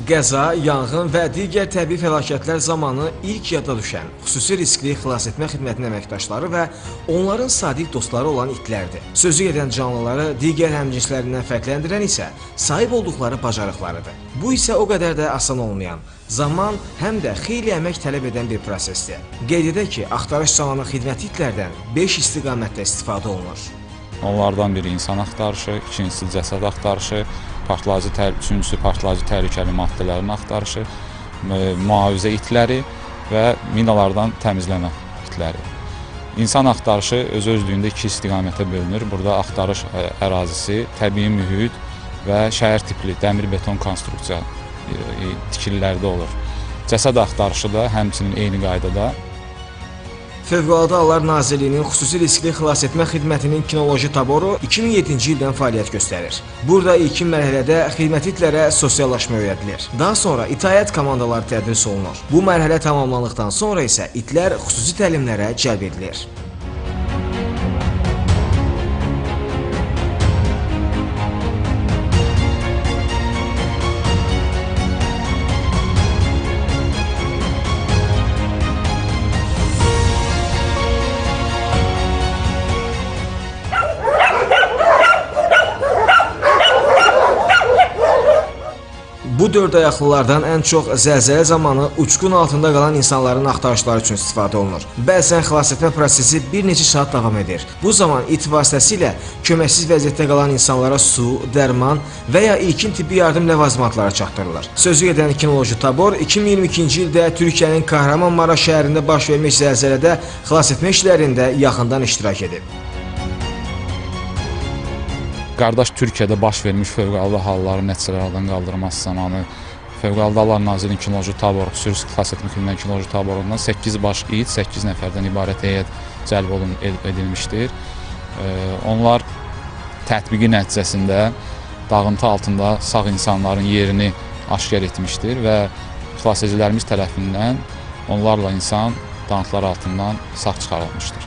Qəza, yanğın və digər təbii fəlakətlər zamanı ilk yada düşən xüsusi riskli xilasetmə xidmətinin əməkdaşları və onların sadiq dostları olan itlərdir. Sözü gedən canlıları digər həmcinslərindən fərqləndirən isə sahib olduqları bacarıqlarıdır. Bu isə o qədər də asan olmayan, zaman həm də xeyli əmək tələb edən bir prosesdir. Qeyd edək ki, axtarış zamanı xidməti itlərdən 5 istiqamətdə istifadə olunur. Onlardan biri insan axtarışı, ikincisi cəsəd axtarışı, üçüncüsü partlayıcı təhlükəli maddələrin axtarışı, mühafizə itləri və minalardan təmizləmə itləri. İnsan axtarışı öz-özlüyündə iki istiqamətə bölünür. Burada axtarış ərazisi, təbii mühit və şəhər tipli dəmir beton konstruksiya tikililərdə olur. Cəsəd axtarışı da həmçinin eyni qaydada. Fövqəladə Hallar Nazirliyinin xüsusi riskli xilasetmə xidmətinin kinoloji taboru 2007-ci ildən fəaliyyət göstərir. Burada ilkin mərhələdə xidməti itlərə sosiallaşma öyrədilir. Daha sonra itaət komandaları tədris olunur. Bu mərhələ tamamlandıqdan sonra isə itlər xüsusi təlimlərə cəlb edilir. Bu dörd ayaqlılardan ən çox zəlzələ zamanı uçqun altında qalan insanların axtarışları üçün istifadə olunur. Bəzən xilasetmə prosesi bir neçə saat davam edir. Bu zaman it vasitəsilə köməksiz vəziyyətdə qalan insanlara su, dərman və ya ilkin tibbi yardım ləvazimatları çatdırılır. Sözü gedən kinoloji tabor 2022-ci ildə Türkiyənin Kahramanmaraş şəhərində baş vermiş zəlzələdə xilasetmə işlərində yaxından iştirak edib. Qardaş Türkiyədə baş vermiş fövqəladə halların nəticələri aradan qaldırılması zamanı Fövqəladə Hallar Nazirliyinin kinoloji taboru, xüsusi xilasetmə xidmətinin kinoloji taborundan 8 baş it, 8 nəfərdən ibarət heyət cəlb edilmişdir. Onlar tətbiqi nəticəsində dağıntı altında sağ insanların yerini aşkar etmişdir və xilasedicilərimiz tərəfindən onlarla insan dağıntılar altından sağ çıxarılmışdır.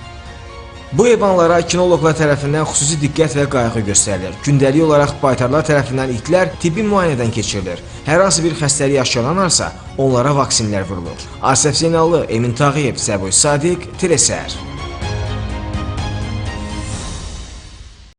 Bu heyvanlara kinoloqlar tərəfindən xüsusi diqqət və qayğı göstərilir. Gündəlik olaraq baytarlar tərəfindən itlər tibbi müayinədən keçirilir. Hər hansı bir xəstəlik aşkarlanarsa, onlara vaksinlər vurulur. Asəf Zeynallı, Emin Tağıyev, Səbuhi Sadiq, Telesəhər.